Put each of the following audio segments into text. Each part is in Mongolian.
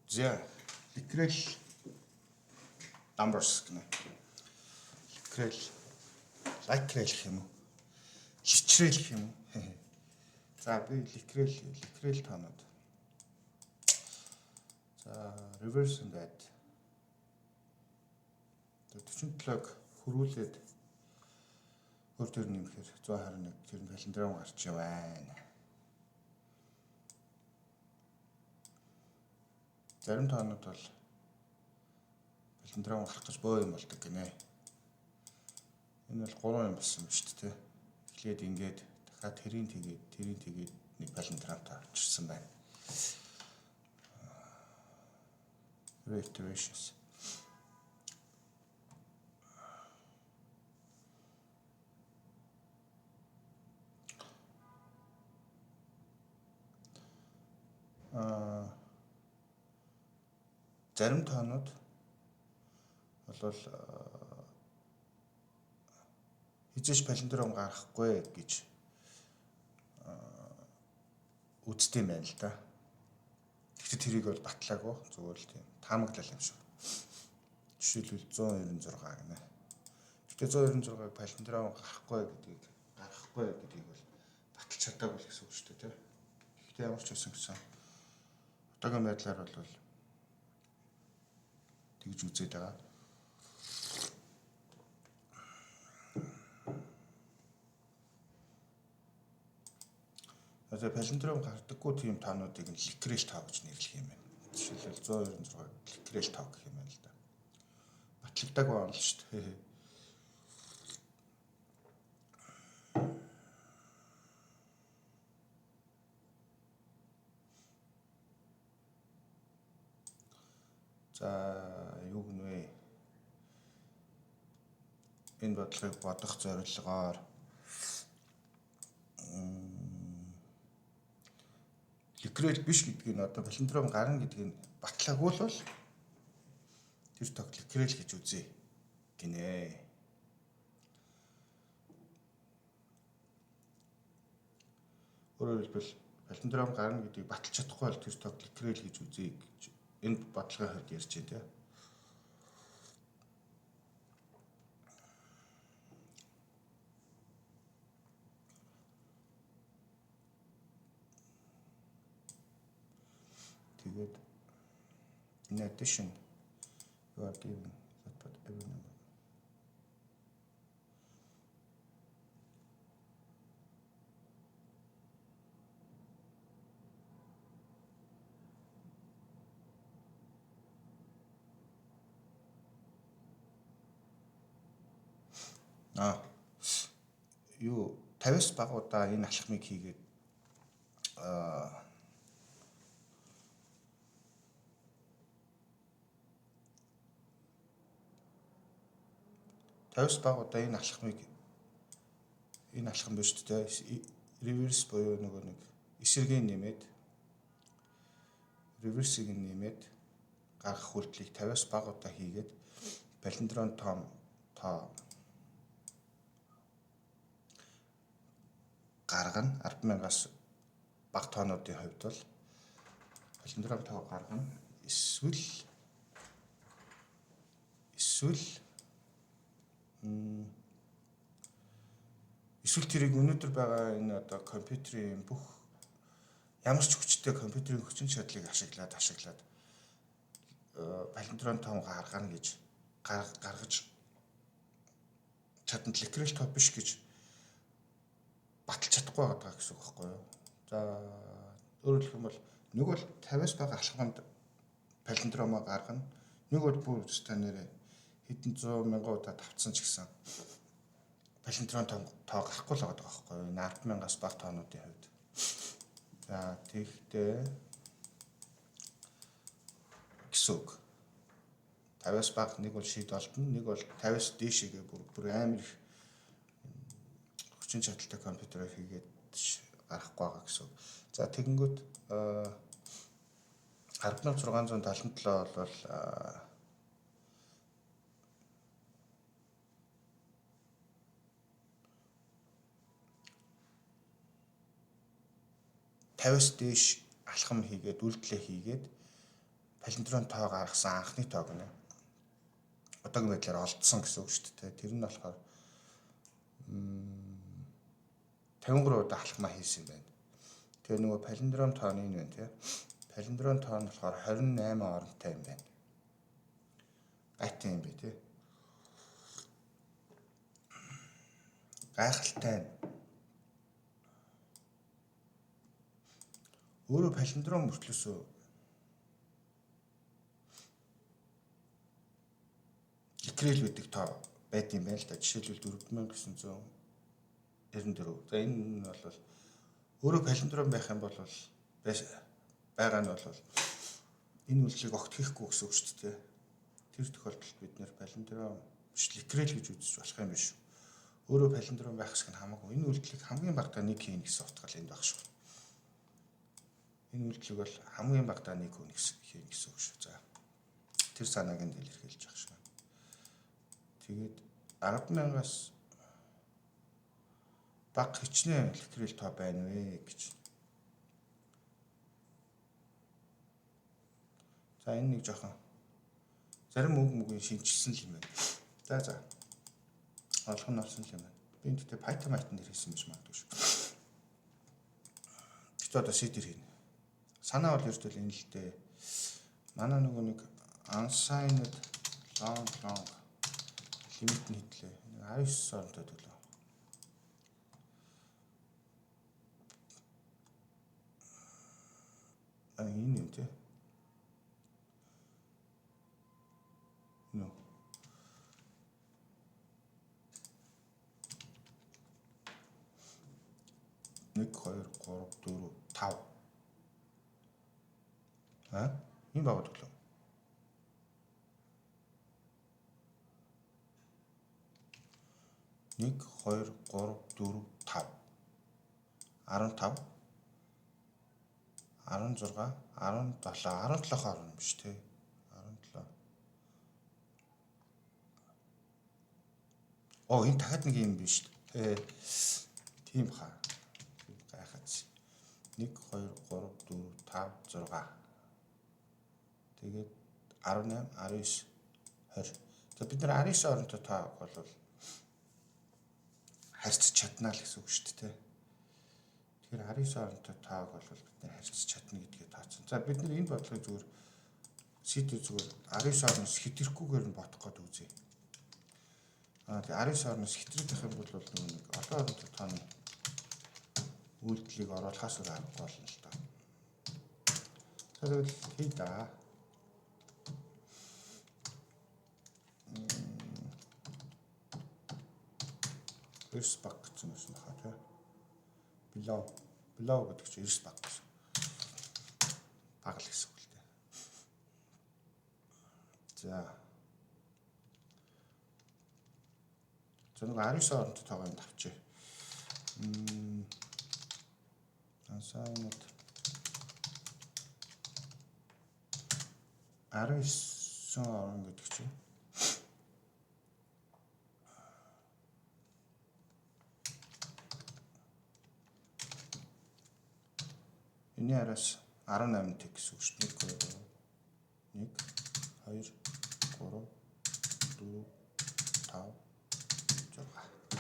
За, Leckerli numbers гэнэ. Leckerli, Leckerli гэх юм уу? Личрэл гэх юм уу? За, би Leckerli тоонууд. За, reverse and add. 47-г хөрвүүлээд өөр төр нэмэхээр 121 тэр нь palindrome гарч байна. Зарим тоонууд бол palindrome гарах гэж бөө юм болдог гинэ. Энэ бол 3 юм болсон юм шүү дээ. Эхлээд ингээд дахиад тэрийн тэгээд тэрийн тэгээд нэг palindrome тай авчирсан байна. Iterations. Зарим тоонууд бол хэзээ ч palindrome гаргахгүй гэж үздэг юм байна л да. Гэхдээ тэрийг бол батлаагүй, зүгээр л тийм таамаглал юм шиг. Жишээлбэл 196 гинэ. Гэхдээ 196-г palindrome гаргахгүй гэдгийг бол баталж чадаагүй л гэсэн үг шүү дээ, тийм. Гэхдээ ямар ч байсан гэсэн одоогийн байдлаар бол тэгж үзээд байгаа. Одоо palindrome гардаггүй тийм тоонуудыг нь Leckerli тоо гэж нэрлэх юм байна. Жишээлбэл 196 Leckerli тоо гэх юм байна л да. Батлагдаагүй байна л шүү дээ. За, юу гэнэ вэ? Энэ бодлогыг бодох зорилгоор Leckerli биш гэдгийг нь одоо palindrome гарна гэдгийг батлаагүй л бол тэр тоог Leckerli гэж үзье гинэ. Өөрөөр хэлбэл palindrome гарна гэдгийг баталж чадахгүй бол тэр тоог Leckerli гэж үзье гэж энэ бодлогын хувьд ярьж байна тийм. Тэгээд in addition you are giving that but every number. А юу 50-аас бага удаа энэ алхмыг хийгээд 50-аас бага удаа энэ алхмыг, энэ алхам биш үү те, reverse буюу нөгөө нэг эсрэгийн нэмээд, reverse ийг нэмээд гаргах үйлдэлийг 50-аас бага удаа хийгээд palindrome том тоо гаргана. 10,000-аас бага тоонуудын хувьд бол palindrome тоо гаргана. Эсвэл тэрийг өнөөдөр байгаа энэ одоо компьютерийн бүх ямар ч хүчтэй компьютерийн хүчин чадлыг ашиглаад palindrome том гаргана гэж гаргаж чадна, Leckerli тоо биш гэж баталж чадахгүй байгаа гэсэн үг байхгүй юу? За, өөрөөр хэлэх юм бол нэг бол 50-аас бага алхманд palindrome оо гаргана. Нэг бол бүр та нэрээ хэдэн зуун мянган удаа тавцсан ч гэсэн palindrome тоо гарахгүй л байгаа байхгүй юу? Энэ 10,000-аас бага тоонуудын хувьд. За, тэгэхдээ гэсэн үг. 50-аас бага нэг бол шийд олдно, нэг бол 50-аас дээшээгээ бүр амар их хүчин чадалтай компьютерээр хийгээд гарахгүй байгаа гэсэн үг. За, тэгэнгүүт 1677 бол 50-аас дээш алхам хийгээд үйлдэлээ хийгээд Палиндром тоо гаргасан анхны тоо гинэ. Одоогийн байдлаар олдсон гэсэн үг шүү дээ. Тэр нь болохоор 53 удаа алхмаа хийсэн юм байна. Тэгээ нөгөө палиндром тооны энэ байна тий. Палиндром тоо нь болохоор 28 оронтой юм байна. Гайтай юм бэ тий. Гайхалтай нь. Өөрөө палиндром мөртлөөсөө ликрел гэдэг тоо байд юм байна л да. Жишээлбэл 4994. За, энэ нь бол өөрөө палиндром байх юм бол байгаа нь бол энэ үйлчлэгийг огт хийхгүй гэсэн үг шүү дээ. Тэр тохиолдолд бид нэр палиндром биш, ликрел гэж үзэж болох юм биш. Өөрөө палиндром байх хэсэг нь хамаагүй. Энэ үйлдэлийг хамгийн багадаа нэг хийнэ гэсэн утга л энд баг шүү. Энэ үйлдэлийг бол хамгийн багадаа нэг хүн хийнэ гэсэн үг шүү. За. Тэр санааг энд илэрхийлж байгаа шүү. Тэгээд 10,000-аас бага хичнээн ликрел тоо байна вэ гэж. За, энэ нэг жоохон зарим үг мөгийн шинжилсэн л юм байна. За. Олох нь олсон л юм байна. Би энэ дэхтэй Python Python дээр хийсэн байж магадгүй шүү. Гэтэ одоо C дээр хийнэ. Санаа бол ердөө энэ л дээ. Манай нөгөө нэг unsigned long limit нь хэдлээ. 19 оронтой төлөө. А, энэ юм тий. No. Нэг, хоёр, гурав, дөрөв, тав. А? Энэ бага төглөө. Нэг, хоёр, гурав, дөрөв, тав. 15, 16, 17, 17 хоорон биш те. 17. Оо, энэ дахиад нэг юм биш үү? Тийм хаа. Гайхаач. 1 2 3 4 5 6. Тэгээд 18, 19, 20. За, бид нар 19 оронтой тоо бол харьцаж чаднаа л гэсэн үг шүү дээ. Тэгэхээр 19 оронтой тоог бол бид нар харьцаж чадна гэдгээ тооцсон. За, бид нар энэ бодлогыг зүгээр C дээр зүгээр 19 орноос хэтрэхгүйгээр нь бодох гээд үзье. Аа, тэгээ 19 орноос хэтрээд байх юм бол нэг олон оронтой тооны үйлдэлийг оруулахаас өөр аргагүй болно л доо. За, тэгвэл хий да. 9 баг гэсэн байсан баха тий. Below гэдэг чинь 9 баг гэсэн. Баг л гэсэн үг л дээ. За. За, нэг 19 оронтой тоогоо энд авчээ. Unsigned 19 орон гэдэг чинь энэний араас 18 тэг гэсэн үг шүү дээ. 1 2 1 2 3 4 5 6.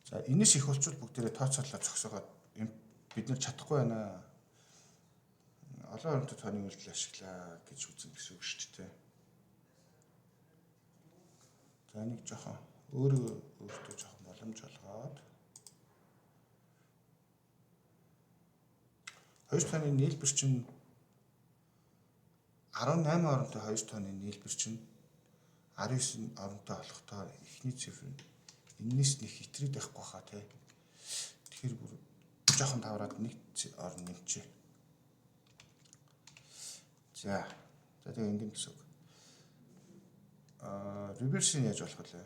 За, энэс их болчвол бүгдээрээ тооцоолоо зогсоогоод бид нар чадахгүй байна. Олон оронтой тооны үйлдэл ашиглаа гэж үзэн гэсэн үг шүү дээ. За, нэг жоохон өөрөө өөртөө жоохон боломж олгоод хоёр тооны нийлбэр чинь 18 оронтой хоёр тооны нийлбэр чинь 19 оронтой болохдоо эхний цифр нь энэс нэг хэтрээд байхгүй хаа тий. Тэгэхээр бүр жоохон тавраад нэг орон нэмчээ. За. За, тэгээ ингэн гэсэн үг. Аа, reverse нь яаж болох вэ?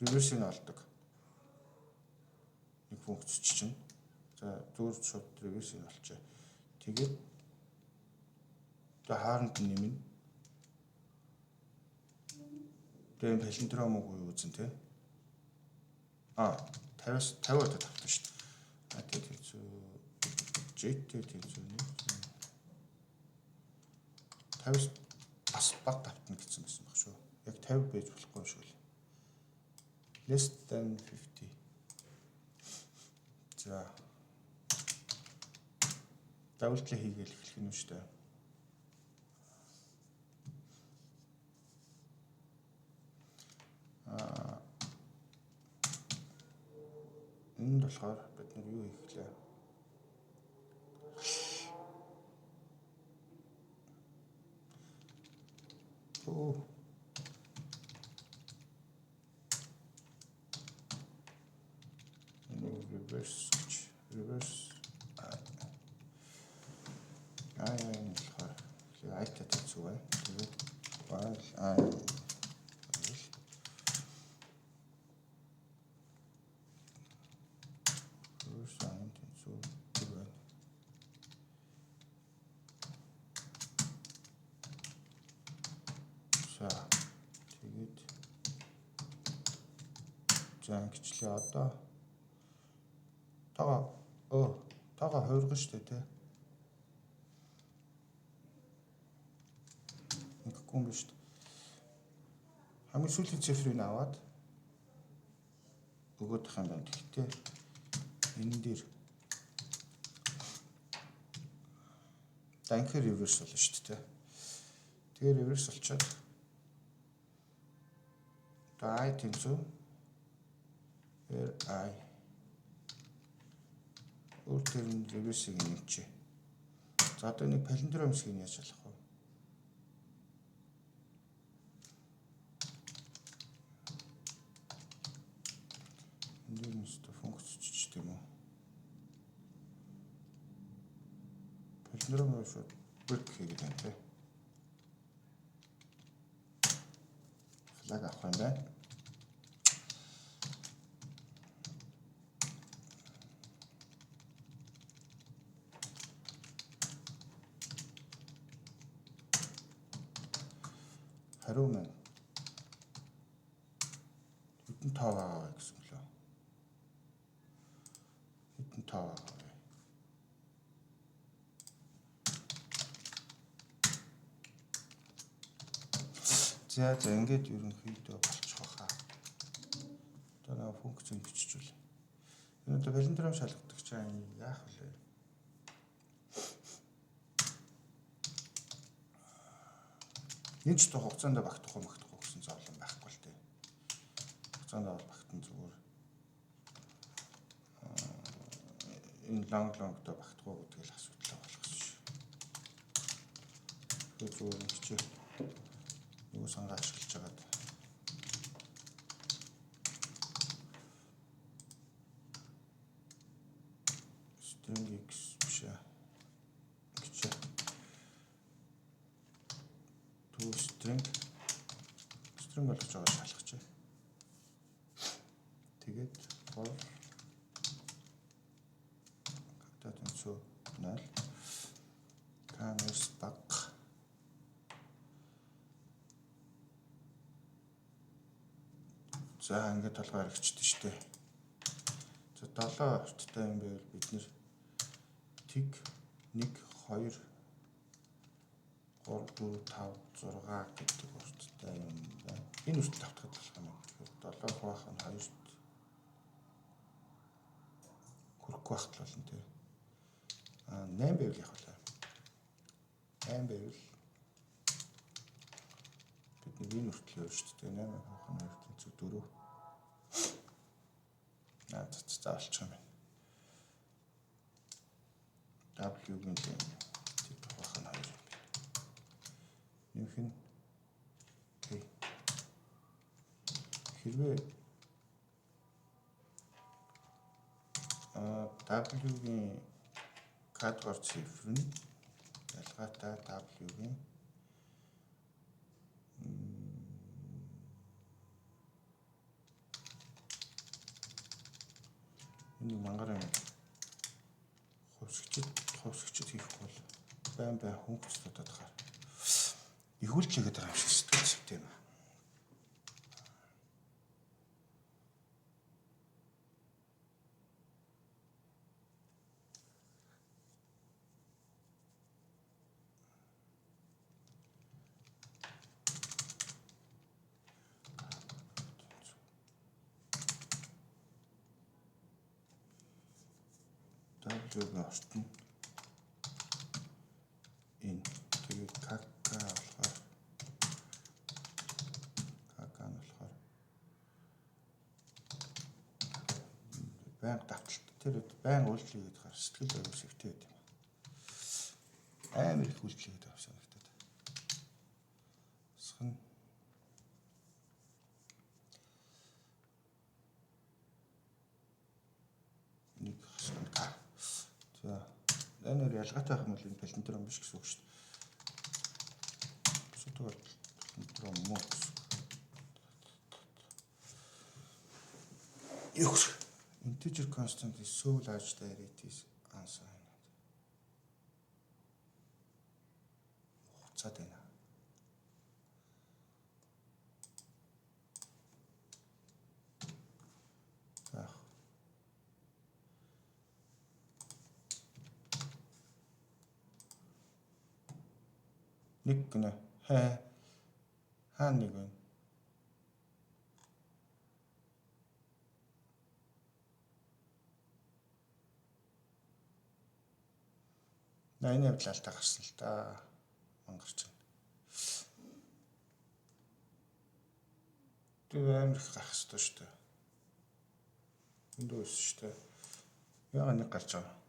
Reverse нь олдог. Нэг функц чинь. За, зүгээр шууд reverse нь олчээ. Тэгээд тэгээ хооронд нь нэмнэ. Тэгээ палиндром уу юу үзэн тий. А, 50-аас 50 удаа тавтан шүү дээ. А, тэгээ зүү J-тэй тэнцүү нэг 50-аас бас бага давтна гэсэн байсан баг шүү. Яг 50 байж болохгүй юм шиг л. Less than 50. За. Давлтлаа хийгээл эхлэх юм шүү дээ. Аа, энд болохоор бид нар юу хийх лээ? Оо. Энэ reverse гэж, reverse i энэ болохоор i-тай тэнцүү бай. Тэгээд while i гэвэл reverse i тэнцүү тэр байна. За, тэгээд за, ингэчлээ. Одоо тоогоо тоогоо хувирган штэ, тий. Ингэхгүй юм биш үү? Хамгийн сүүлийн цифрыг аваад өгөөд их юм байна. Гэхдээ энэ дээр за, ингэхээр reverse болно шүү дээ. Тэгээ reverse болчоод одоо i тэнцүү r i өөр тэр нь reverse-ийг нэмчихье. За, одоо нэг palindrome хэсгийг яаж ялах вэ? Энэ дээр нь өстө функц чичдэг юм уу? Palindrome шууд break хийгээд байна, тий. Flag авах юм байна. Хариу маань хэдэн тоо байгаа вэ гэсэн мөлөө. Хэдэн тоо байгаа вэ? За, ингээд ерөнхийдөө болчих واخа. Одоо нэг функц биччихвэл. Энэ одоо palindrome шалгадаг чинь яах вэ? Энэ ч хугацаанд багтах уу, магтах уу гэсэн зовлон байхгүй л дээ. Хугацаанд бол багтан, зүгээр энэ long long-той багтах уу гэдгийг л асуудал болгосон шүү. Тэгэхээр зүгээр нэг чи нөгөө сангаа ашиглаж байгаад string x биш ээ. Гэж to string болгож байгаа шалгах. Тэгээд for k тэнцүү 0, k-аас бага. За, ингээд толгой харагчдээ штэ. За, 7 урттай юм байвал бид нэр тэг 1 2 3 4 5 6 гэдэг урттай юм байна. Энэ хүртэл тавтахад болох юм. Тэгэхээр 7 хуваах нь 2-т хүрэхгүй байхад л болно, тий. А 8 байвал яах вэ? 8 байвал бид нэг энэ хүртэл явна шүү дээ. 8 хуваах нь 2 тэнцүү 4. Аа, за, болчих юм байна. W-гийн len тэг хуваах нь 2 юм байна. Нэмэх нь K. Хэрвээ W-гийн k-дугаар цифр нь ялгаатай W-гийн энэ мангар юм хувьсгчд хийхгүй бол байн байн хөнгөц дутаад хаар ихүүлж хийгээд байгаа юм шиг сэтгэл зүйтэй юм. W-гийн урт нь энэ. Тэгээд KK болохоор KK нь болохоор байнга давталт тэр байнга үйлдэл хийгээд хаар сэтгэл аюул сэвтэй байт юм. Амар их үйлдэл хийгээд байгаа санагдаад. Асах нь нэг хасах нь К. За, энэ нэр ялгаатай байх юм бол энэ палиндром биш гэсэн үг шүү дээ. Эсвэл палиндром муу гэсэн. Юу integer constant is so large that it is unsigned. Хуцаад байна. За. Нэг гинэ. Хээ. Хаана нэг вэ? На энэ явдал алдаа гарсан л да. Мангарч байна. Тэр амар их гарах ёстой шүү дээ. Өндөө өссөн шүү дээ. Яагаад нэг гарч байгаа?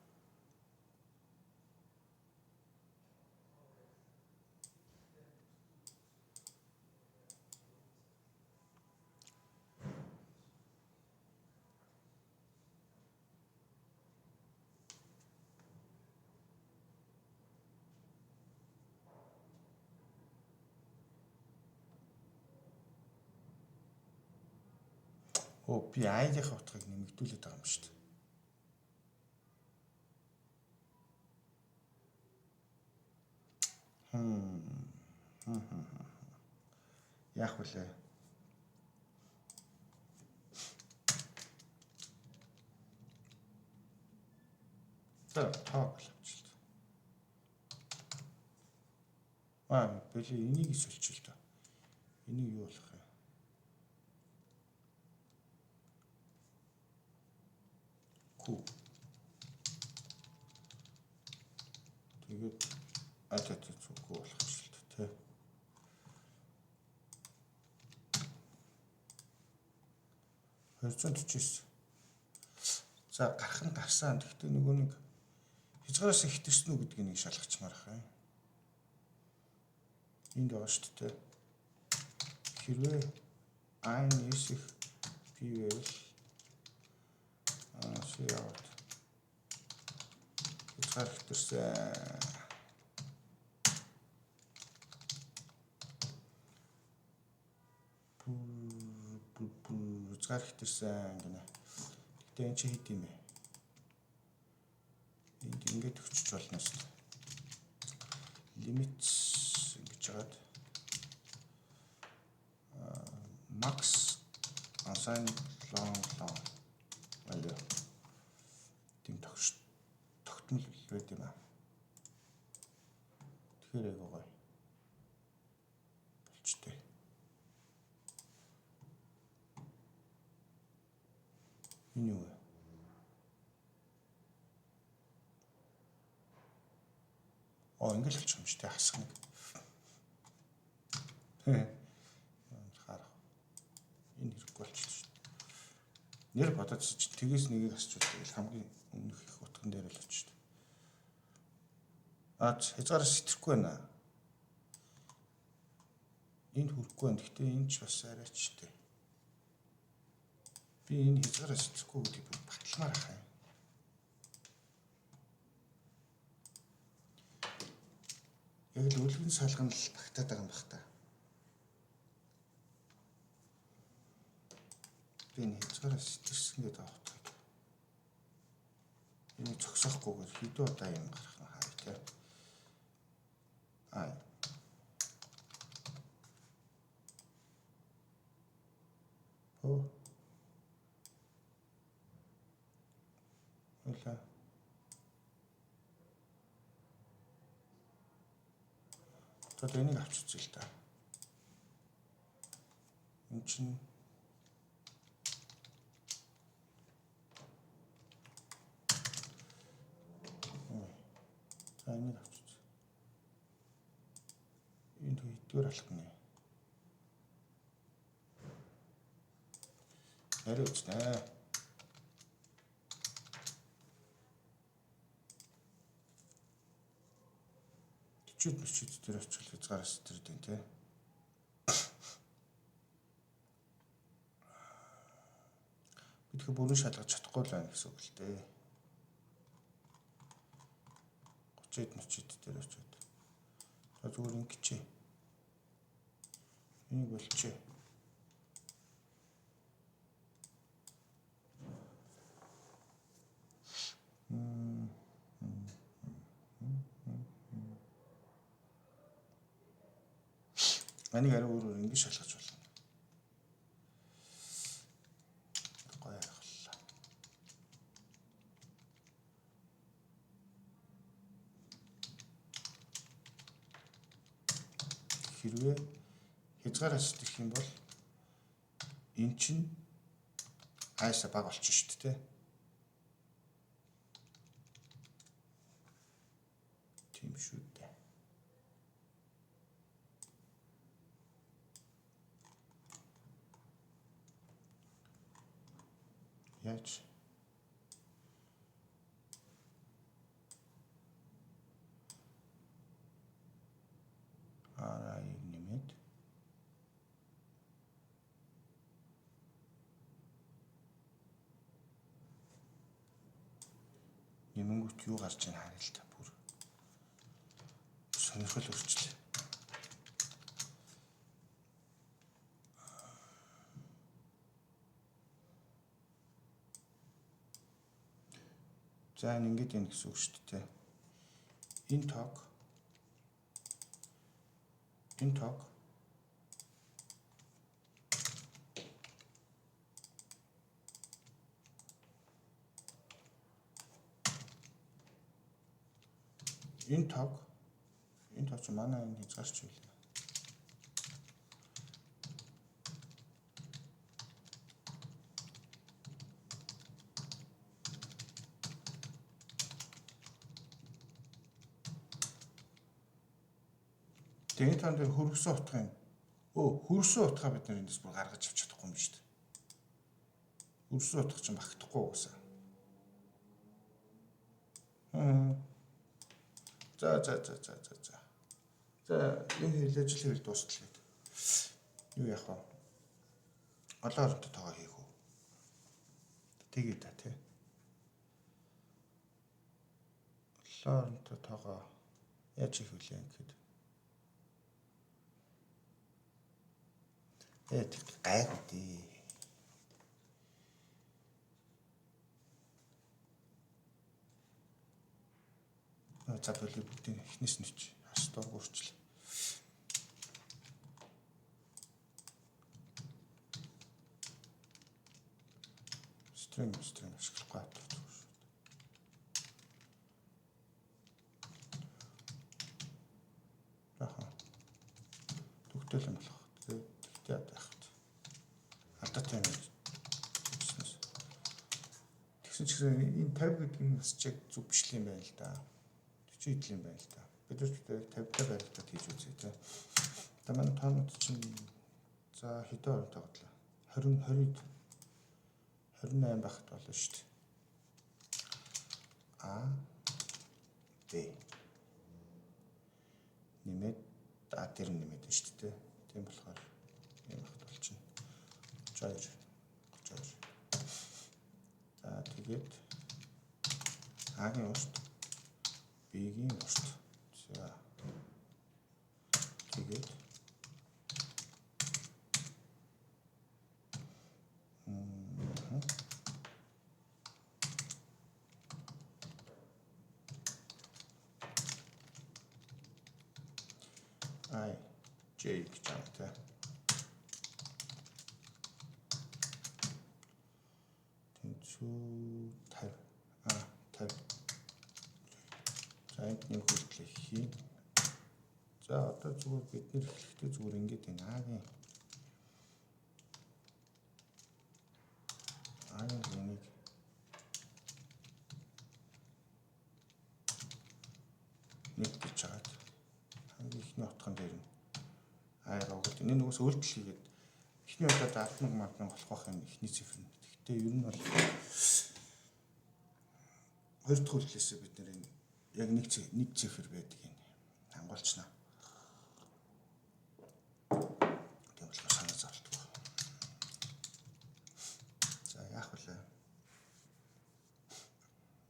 Оо, би i-ийн утгыг нэмэгдүүлээд байгаа юм шүү дээ. Хм. Яах вүлээ? За, тоог л авчихлаа. Аа, били энийг сольчих л доо. Энийг юу болох юм? Q. Тэгээд а за зүггүй болох юм л дээ, тэ. 249. За, гарах нь гарсан. Гэхдээ нөгөө нэг хязгаараас ихтэрсэн үү гэдгийг нэг шалгачмаар ах юм. Энд байгаа шүү дээ. Хэрвээ i нь их p байвал cout хязгаар ихтэрсэн. Хязгаар ихтэрсэн гинэ. Гэтэ энэ чи хэд юм бэ? Энд ингээд өгчөж болно шүү дээ. Limits ингэж жагаад max unsigned long long value тийм тогш тогтмол байд юм аа. Тэгэхээр айгуу гоё болчтой. Энэ юу вэ? Оо, ингээл болчих юм шүү дээ, хасах нэг. Харах. Энэ хэрэггүй болчихлоо шүү дээ. Нэр бодоод чинь тгээс нэгийг асчвал тэгэл хамгийн өмнөх их утган дээр л очиж шүү дээ. Аа, хязгаараас итгэхгүй байна. Энд хүрэхгүй байна. Гэхдээ энэ ч бас арайч дээ. Би энэ хязгаараас итгэхгүй гэдгийг бүр баталмаар ах юм. Яг л өлгөн салган л багтаад байгаа юм бах та. Би энэ хязгаараас сэтэрсэн гэдэг байгаа утгыг. Энийг зогсоохгүйгээр хэдэн удаа юм гарах нь харъя те. Аа. Оо. Хойлоо. Одоо энийг авч үзье л да. Энд чинь За, энийг авч үзье. Энэ хэддүгээр алхам нэ. Нарийн үзнэ. 40-д 40-д дээр очихвол хязгаараас төрдөг тий. Би тэгэхээр бүрэн шалгаж чадахгүй л байна гэсэн үг л дээ. 30-д 40-д дээр очиод. За, зүгээр ингэчээ. Энийг болчихъя. Манийг арай өөрөөр ингэж шалгаж болно. Гоё аргаллаа. Хэрвээ хязгаараас дэх юм бол эн чинь i-аас бага болчих шүү дээ. Тийм шүү дээ. Яаж RI-г нэмээд нэмэнгүүт юу гарч ийн харъя л та, бүр сонирхол өрчлөө. За, энэ ингэж юм гэсэн үг шүү дээ. Энэ тоог энэ тоог энэ тоог энэ тоо чи манай энэ хязгаарч байлаа. Тэгээ энэ тоон дээр хөргөсөн утгын хөрсөн утгаа бид нар эндээс бүр гаргаж авч чадахгүй юм шүү дээ. Хөрсөн утга чинь багтахгүй угаасаа. Аа. За за за за за за. За, энэ хэлээж л хэвэл дуустлаа гэдэг. Юу яах вэ? Олон оронтой тоогоо хийх үү? Тэгээ да тий. Олон оронтой тоогоо яаж хийх вүлээ гэхэд тэг гайгүй дээ. За, боли, бүгдийг эхнээс нь ч хас дург өөрчлөө. String ашиглахгүй хатах шүү дээ. Яха. Төгтөл юм болох. Тэгээд тэгтээ одоо яах вэ? Алдаатай юм гэсэн. Тэгсэн ч гэсэн энэ 50 гэдэг нь бас ч яг зөв биш л юм байна л да. 40 идэл юм байна л да. Бид нар тэгтээ 50-тай барилдаад хийж үзье те. Одоо манай тоонууд чинь за хэдэн оронтой бодлоо. 20 20 28 байхад болно шүү дээ. А Б нэмээд А дээр нэмээд байна шүү дээ. Тийм болохоор ийм байхад болчихно. 32 32. За, тэгээд А-гийн урт, Б-гийн урт. За, тэгээд I J гэж байгаа тий. Тэнцүү 50. А 50. За, энд нэг хүртэл хий. За, одоо зүгээр бид нэр эхлэхдээ зүгээр ингэж энэ А-гийн энийг 1 гэж хагаад хамгийн ихний утган дээр нь аяга өгöd. Энэ нөгөөс үйлдэл хийгээд эхний удаад 100000 мянга болох байх юм эхний цифр нь. Гэхдээ ер нь бол хоёр дахь үйлдэлээсээ бид нэр энэ яг нэг цифр байдаг юм хангуулчихна. Тийм болохоор санаа зовлтгүй. За яах вэ?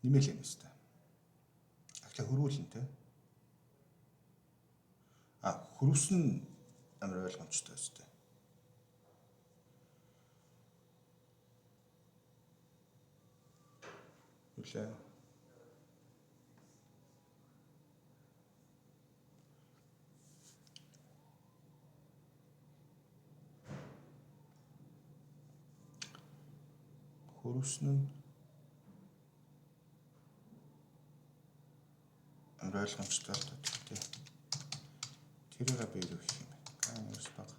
Нэмэл юм өстэй. Ахлаа хөрвүүлнэ те. А хөрвсөн амар ойлгомжтой өстэй. Үлээ. Хөрвсөн нь амар ойлгомжтой л доо. Тэгтээ тэрийг би юу гэх юм бэ? К-аас бага.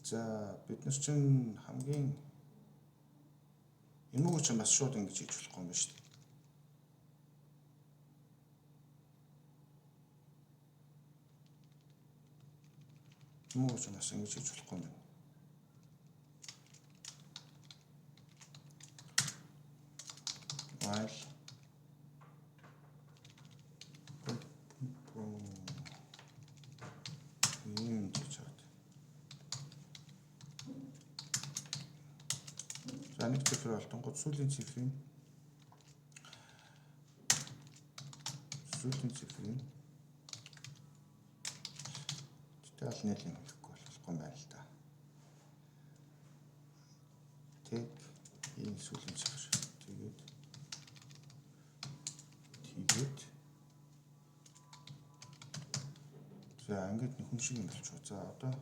За бид нар чинь хамгийн юмгүй чинь бас шууд ингэж хийж болохгүй юм байна шүү дээ. Юмгүй чинь бас ингэж хийж болохгүй юм байна. While ийм гэж чад. За нэг цифр болтонгууд сүүлийн цифрын тэгтээ аль нэг юм хийхгүй болохгүй юм байна л да. Тэг энэ сүүлийн цифр тэгээд за ингээд нөхөн шиг юм болчихоо. За одоо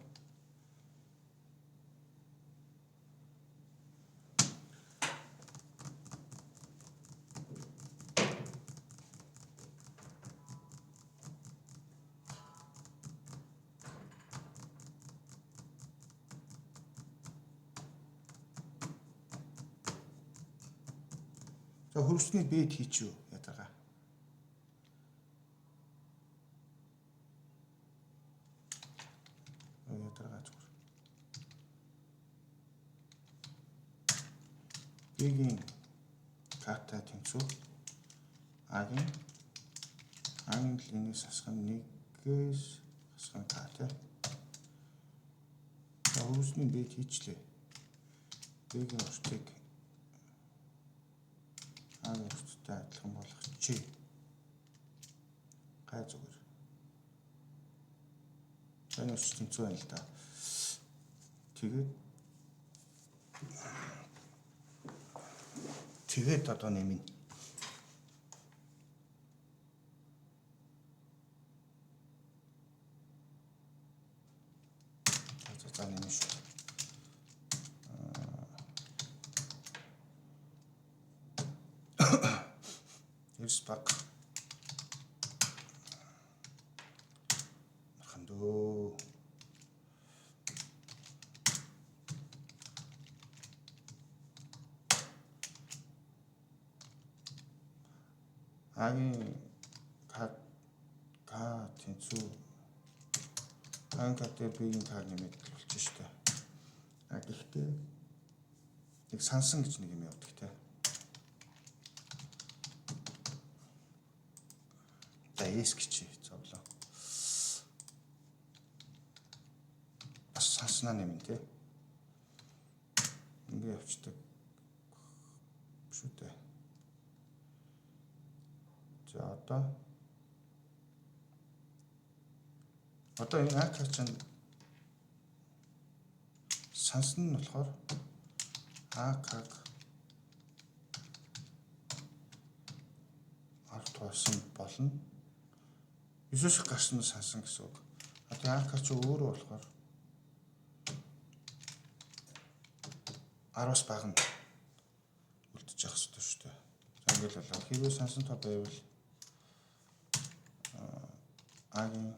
за хөрвсний бэд хийчихв ядаргаа. Ядаргаа зүгээр. B-гийн карта тэнцүү А-гийн линээс хасах нь 1-ээс хасах нь К тий. За хөрвсний бэд хийчлээ. B-гийн уртыг А-гийн урттай адилхан болгочих. Гай зүгээр. Энэ урт тэнцүү байна л да. Тэгээд одоо нэмнэ. За нэмнэ шүү. Ерс баг. Мархандөө. А-гийн К тэнцүү А-гийн К дээр B-гийн К нэмээд болчих шүү дээ. А гэхдээ нэг сансан гэж нэг юм явдаг те. За S гэж зовлоо. Бас санснаа нэмэн те. Ингээ явцдаг шүү дээ. За одоо энэ АК чинь сансан нь болохоор АК-г ард туусан болно. 9-өөс гарсан нь сансан гэсэн үг. Одоо АК чи өөрөө болохоор 10-аас бага нь үлдчих явах хэрэгтэй шүү дээ. За, ингээл болоо. Хэрвээ сансан тоо байвал А-гийн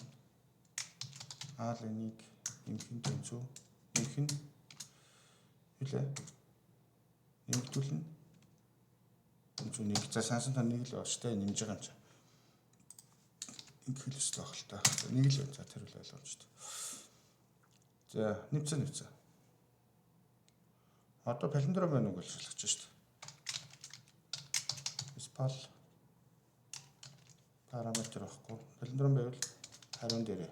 А len-ийг нэмэх нь тэнцүү нэмэх нь хэлээ. Нэмэгдүүлнэ. Тэнцүү 1. За, сансан тоо 1 л байна шүү дээ. Нэмж байгаа юм чи. Ингэх л ёстой байх л та. Нэг л байна. За, тэр л ойлгомжтой. За, нэмцэн нэмцэн. Одоо палиндром байна уу гэж шалгаж шүү дээ. Is pal параметр байхгүй. Палиндром байвал хариун дээрээ.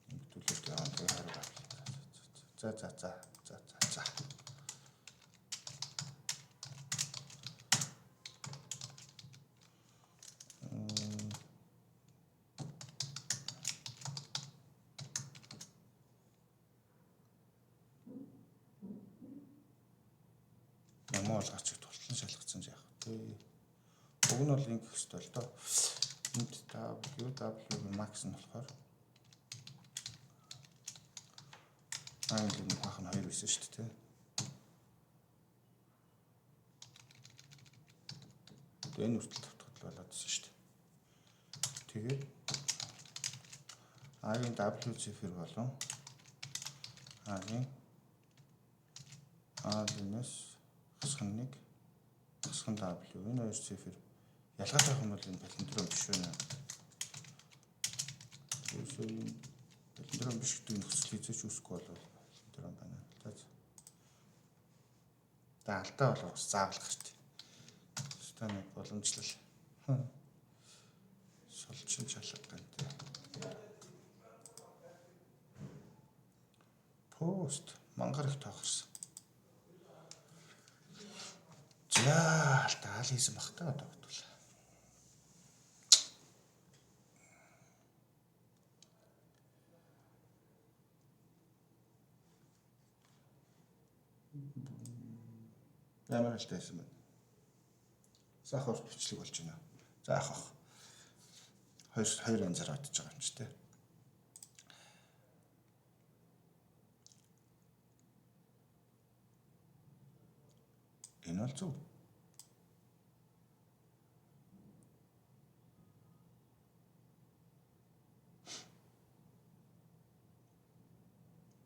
Нэмэгдүүлээд яваа, тэгээ хариу авлаа. За за за за за за. Ямар болгооч тултлан шалгацсан яах вэ? Уг нь бол ингэх ёстой л доо. Энд W W max нь болохоор англи бах нь 2 байсан шүү дээ. Тэгээ энэ хүртэл тавтахад л болоод байсан шүү дээ. Тэгээд А-гийн W цифр болон А-гийн A len-ээс хасах нь 1, хасах нь W, энэ хоёр цифр ялгаатай юм бол энэ палиндром биш байна. Ерөөсөө энэ палиндром биш гэдэг нөхцөл хэзээ ч үүсэхгүй бол палиндром байна. За. За, алдаа бол бас заавал гарч. Өстой нэг боломжлол. Солчин чалга гантай. Пост мангар их тоохорсон. За, алдаа ал хийсэн бах та одоо бодвол. Ямар алдаа хийсэн бэ? Сайхан урт бичлэг болж байна. За, яах вэ? Хоёр хоёр янзаар бодож байгаа юм чи тээ. Энэ бол зөв.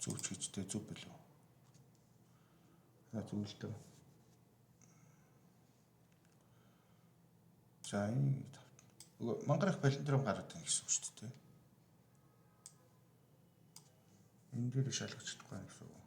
Зөв ч гэжтэй зөв билүү. За, зөв л дээ. За, энийг үгүй, мангар их палиндром гараад байна гэсэн үг шүү дээ. Энэ дээр шалгаж чадахгүй юм гэсэн үг.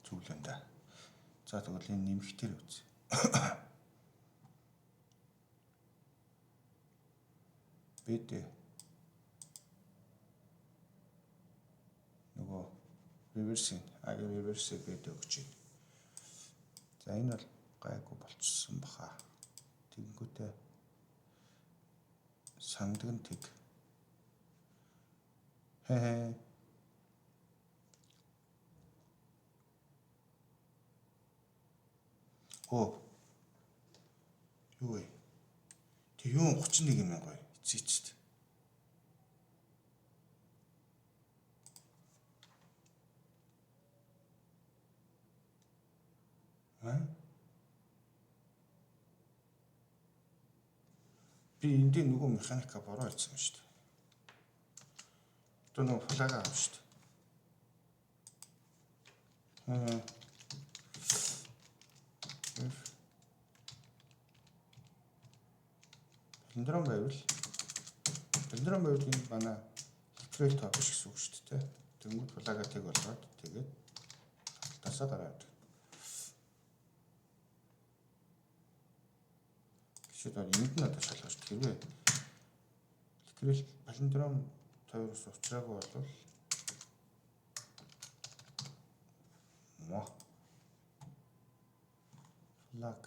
Зөв л энэ да. За, тэгвэл энэ нэмэх дээр үз. BD нөгөө reverse агийн reverse BD өгч байна. За, энэ бол гайгүй болчихсон баха. Тэгэнгүүтээ сандаг нь тэг. Хэ. Оо. Юу вэ? Тэг юу 31 юм гоё. Эцээчт. Аа? Би энд нөгөө механика бороо хийсэн юм шүү дээ. Одоо нөгөө flag аа авах шүү дээ. Аа. If палиндром байвал, палиндром байвал энэ манай literal тоо биш гэсэн үг шүү дээ. Тэнгүүд flag аа тэг болгоод тэгээд тасаа гараад. Жишээд бол энд нь одоо шалгаж хэрвээ literal палиндром тойроос уучраагүй бол мо flag,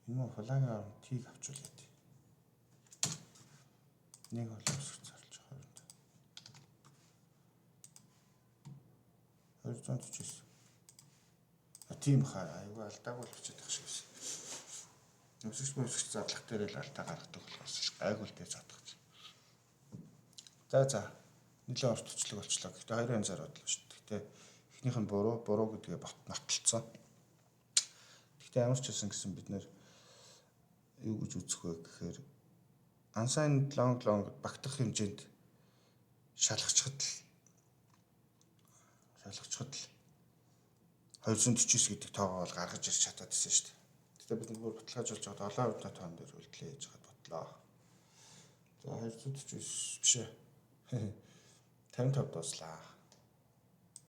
энэ мөн flag ийн оронд тийг авчулъя. Нэг бол өсгөх зарлж хооронд. 249. А, тийм хаа, айгүй алдаагүй л бичээд байгаа шиг байсан. Өсөж мөсөж задлах дээр л алдаа гаргадаг болохоос гайгүй л дээ задах. За, нэлээд урт бичлэг болчлоо. Гэхдээ хоёр янзаар бодлоо шүү дээ. Гэхдээ эхнийх нь буруу, буруу гэдгээ бот нотолцсон. Гэхдээ ямар ч байсан гэсэн бид нэр юу гэж үзэх вэ гэхээр unsigned long long багтах хэмжээнд шалгachхад л 249 гэдэг тоогоо бол гаргаж ирж чадаад байсан шүү дээ. Гэхдээ бид бүр баталгаажуулж байгаад олон хувьд тоон дээр үйлдэлээ хийж байгаад ботлоо. За, 249 биш ээ. 55 дууслаа.